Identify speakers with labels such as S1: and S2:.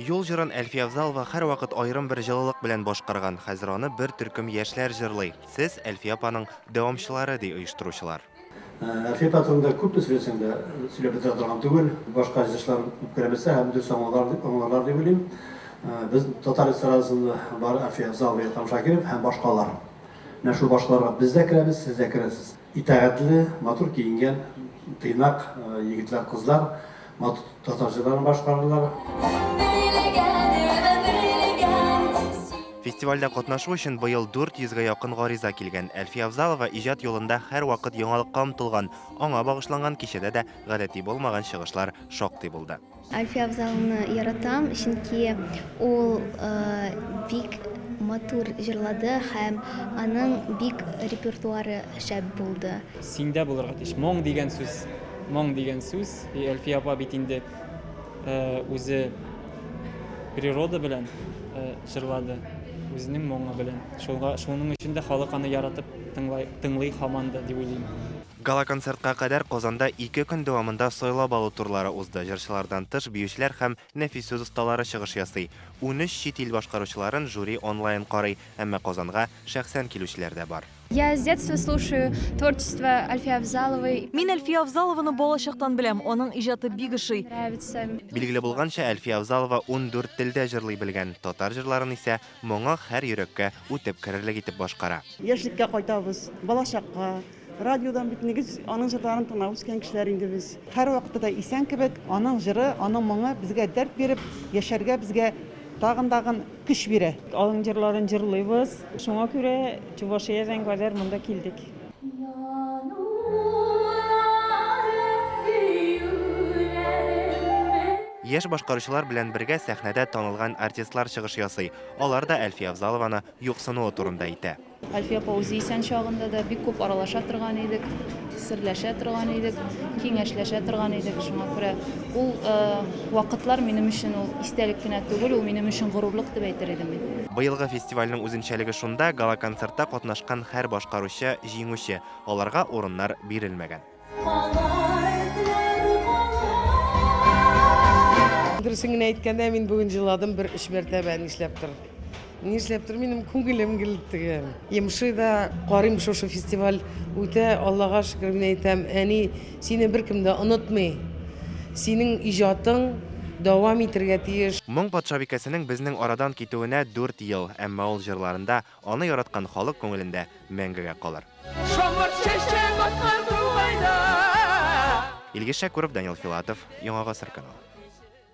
S1: Юл җырын Әлфия Авзалова һәрвакыт аерым бер җылылык белән башкарган. Хәзер аны бер төркем яшьләр җырлый. Сез, Әлфия апаның дәвамчылары, ди оештыручылар.
S2: Әлфия апа турында күпме сөйләсәң дә, сөйләп бетерә торган түгел. Башка җырчылар үпкәләмәсә һәм дөрес аңларлар, аңларлар дип уйлыйм. Без татар эстрадасында бар Әлфия Авзалова, Илһам Шакиров һәм башкалар. Менә шул башкаларга без дә керәбез, сез дә керәсез. Итагатьле, матур киенгән, тыйнак егетләр, кызлар матур татар җырларын башкарырлар.
S1: Фестивальдә катнашу өчен быел 400 гә якын гариза килгән. Әлфия Авзалова иҗат юлында һәрвакыт яңалыкка омтылган. Аңа багышланган кичәдә дә гадәти булмаган чыгышлар шактый булды.
S3: Әлфия Авзалованы яратам, чөнки ул бик матур җырлады һәм аның бик репертуары шәп булды.
S4: Синдә булырга тиеш. Моң дигән сүз, моң дигән сүз. И Әлфия апа бит инде үзе природа белән җырлады, үзенең моңы белән. Шуңа, шуның өчен дә халык аны яратып тыңлай, тыңлый һаман да дип уйлыйм.
S1: Гала-концертка кадәр Казанда ике көн дәвамында сайлап алу турлары узды. Җырчылардан тыш, биючеләр һәм нәфис сүз осталары чыгыш ясый. 13 чит ил башкаручыларын жюри онлайн карый, әмма Казанга шәхсән килүчеләр дә бар.
S5: Я с детства слушаю творчество Альфии Авзаловой.
S6: Мин Әлфия Авзалованы балачактан беләм, аның иҗаты бик ошый.
S5: Нравится.
S1: Билгеле булганча, Әлфия Авзалова 14 телдә җырлый белгән, татар җырларын исә моңы һәр йөрәккә үтеп керерлек итеп башкара.
S7: Яшьлеккә кайтабыз, балачакка. Радиодан бит нигез аның җырларын тыңлап үскән кешеләр инде без.
S8: Һәрвакытта да исән кебек, аның җыры, аның моңы безгә дәрт биреп, яшәргә безгә тагын-тагын көч бирә.
S9: Аның җырларын җырлыйбыз. Шуңа күрә Чувашиядән кадәр монда килдек.
S1: Яшь башкаручылар белән бергә сәхнәдә танылган артистлар чыгыш ясый. Алар да Әлфия Авзалованы юксынуы турында әйтә.
S10: Әлфия апа үзе исән чагында да бик күп аралаша торган идек, серләшә торган идек, киңәшләшә торган идек. Шуңа күрә ул вакытлар минем өчен ул истәлек кенә түгел, ул минем өчен горурлык дип әйтер идем мин.
S1: Быелгы фестивальнең үзенчәлеге шунда, гала-концертта катнашкан һәр башкаручы, җиңүче. Аларга урыннар бирелмәгән.
S11: Дөресен генә әйткәндә, мин бүген җыладым бер өч мәртәбә, нишләптер. Нишләптер минем күңелем гел теге йомшый да, карыйм шушы фестиваль үтә, Аллага шөкер, мин әйтәм, әни, сине беркем дә онытмый. Синең иҗатың дәвам итергә тиеш.
S1: Моң патшабикәсенең безнең арадан китүенә дүрт ел, әмма ул җырларында аны яраткан халык күңелендә мәңгегә калыр.
S12: Шомырт чәчәк аткан тугайда.
S1: Илгиз Шәкүров, Данил Филатов, Яңа Гасыр каналы.